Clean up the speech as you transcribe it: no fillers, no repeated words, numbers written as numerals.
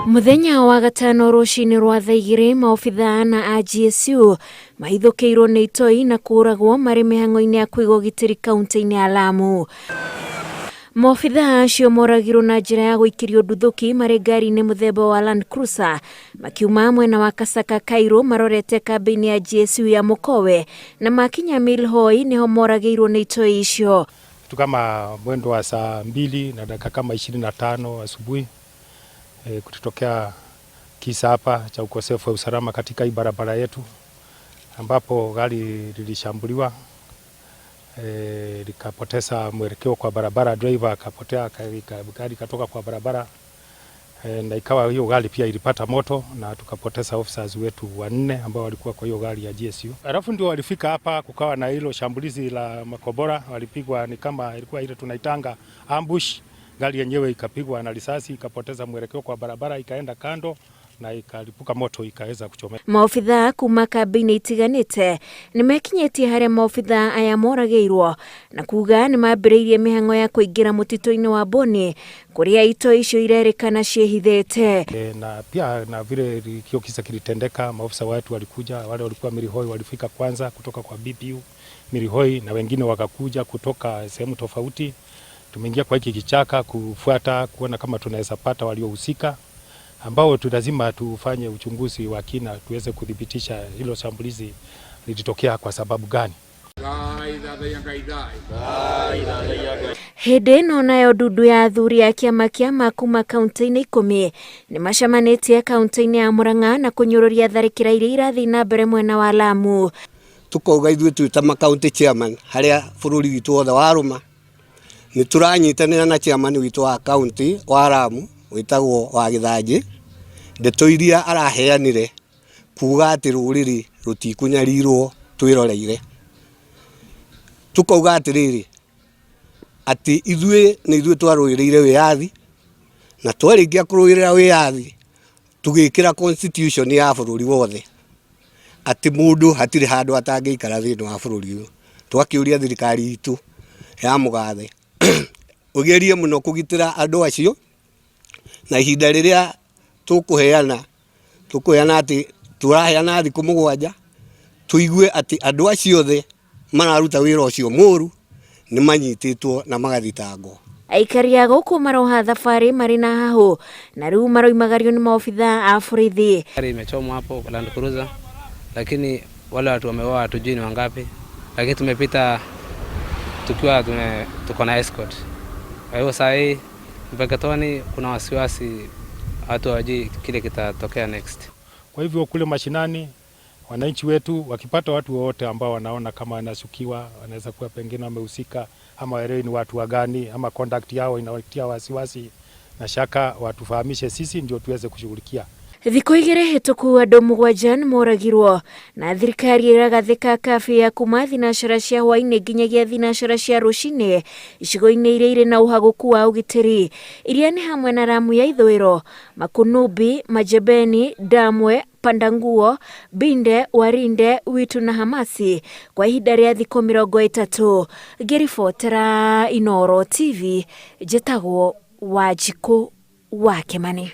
Mũthenya wa gatano rũcinĩ rwa thaa 2 maobithaa ana a GSU mahithũkĩirwo nĩ itoi na kũragwo marĩ mĩhang'o-inĩ ya kũiga ũgitĩri kaunti-inĩ ya Lamu. Maobithaa acio moragirwo na njĩra ya gũikĩrio nduthũki marĩ ngari-inĩ mũthemba wa Land Cruiser makiuma mwena wa Kasaka Cairo marorete kambĩ-inĩ ya GSU ya Mukowe na makinya Milhoi nĩho moragĩirwo nĩ itoi icio. Kitu kama mwendo wa saa 2 na dakika kama 25 asubuhi kulitokea kisa hapa cha ukosefu wa usalama katika hii barabara yetu, ambapo gari lilishambuliwa likapoteza mwelekeo kwa barabara, driver akapotea, gari katoka kwa barabara na ikawa hiyo gari pia ilipata moto na tukapoteza officers wetu 4 ambao walikuwa kwa hiyo gari ya GSU. Alafu ndio walifika hapa, kukawa na hilo shambulizi la makobora, walipigwa ni kama ilikuwa ile tunaitanga ambush. Gari yenyewe ikapigwa na risasi ikapoteza mwelekeo kwa barabara, ikaenda kando na ikalipuka moto ikaweza kuchomeka. Maobithaa kuma kambĩ-inĩ itiganĩte nĩmekinyĩtie harĩa maobithaa aya moragĩirwo na kuga nĩmambĩrĩirie mĩhang'o ya kũingĩra mũtitũ-inĩ wa Boni kũrĩa itoi icio irerĩkana ciĩhithĩte. Na pia na vile kio kisa kilitendeka, maofisa wetu walikuja, wale walikuwa Milihoi walifika kwanza kutoka kwa BPU Milihoi na wengine wakakuja kutoka sehemu tofauti. Tumeingia kwa hiki kichaka kufuata kuona kama tunaweza pata waliohusika, ambao lazima tufanye uchunguzi wa kina tuweze kudhibitisha hilo shambulizi lilitokea kwa sababu gani. Hĩndĩ ĩno nayo ndundu ya athuri a kĩama kĩa kuma kaunti-inĩ 10 nĩmacemanĩtie kaunti-inĩ ya Murang'a na kũnyũrũria tharĩkĩra iria irathiĩ na mbere mwena wa Lamu. Tukauga ithuĩ twĩ ta ma-county chairman harĩa bũrũri witũ wothe warũma, nĩ tũranyitanĩra na chairman witũ wa county wa Lamu wĩtagwo wa Gĩthanjĩ, ndeto iria araheanire kuga atĩ rũrĩrĩ rũtikũnyarirwo twĩroreire. Tukauga atĩrĩrĩ, atĩ ithuĩ nĩ ithuĩ twarũĩrĩire wĩyathi, na twarĩkia kũrũĩrĩra wĩyathi tũgĩkĩra constitution ya bũrũri wothe atĩ mũndũ hatirĩ handũ atangĩikara thĩinĩ wa bũrũri ũyũ. Twakĩũria thirikari itũ ya mũgathe ũgerie mũno kũgitĩra andũ acio, na ihinda rĩrĩa tũkũheana atĩ tũraheana thikũ 7 tũigue atĩ andũ acio othe mararuta wĩra ũcio mũru nĩ manyitĩtwo na magathitangwo. Aikari a gũkũ maroha thabarĩ marĩ na hahũ na rĩu maroimagario nĩ maobithaa a borithi. Gari imechomwa hapo Land Cruiser, lakini wale watu wameoa hatujui ni wangapi, lakini tumepita tukiwa tuko na escort. Kwa hiyo saa hii Mpeketoni kuna wasiwasi, watu hawajui kile kitatokea next. Kwa hivyo kule mashinani wananchi wetu wakipata watu wote ambao wanaona kama wanashukiwa, wanaweza kuwa pengine wamehusika ama waelewi ni watu wa gani ama contact yao inawatia wasiwasi na shaka, watufahamishe sisi ndio tuweze kushughulikia. Thikũ 2 hĩtũku andũ 7 nĩmoragirwo na thirikari ĩragathĩka kabi ya kuma thinacara cia hwaĩ-inĩ nginyagia thinacara cia rũcinĩ icigo-inĩ iria irĩ na ũhagũku wa ũgitĩri iria nĩ hamwe na Lamu ya ithũĩro, Makunumbi, Majebeni, Damwe, Pandanguo, Binde, Warinde, Witu na Hamasi kwa ihinda rĩa thikũ 30. Ngĩribotera Inooro TV, njĩtagwo Wanjikũ wa Kĩmani.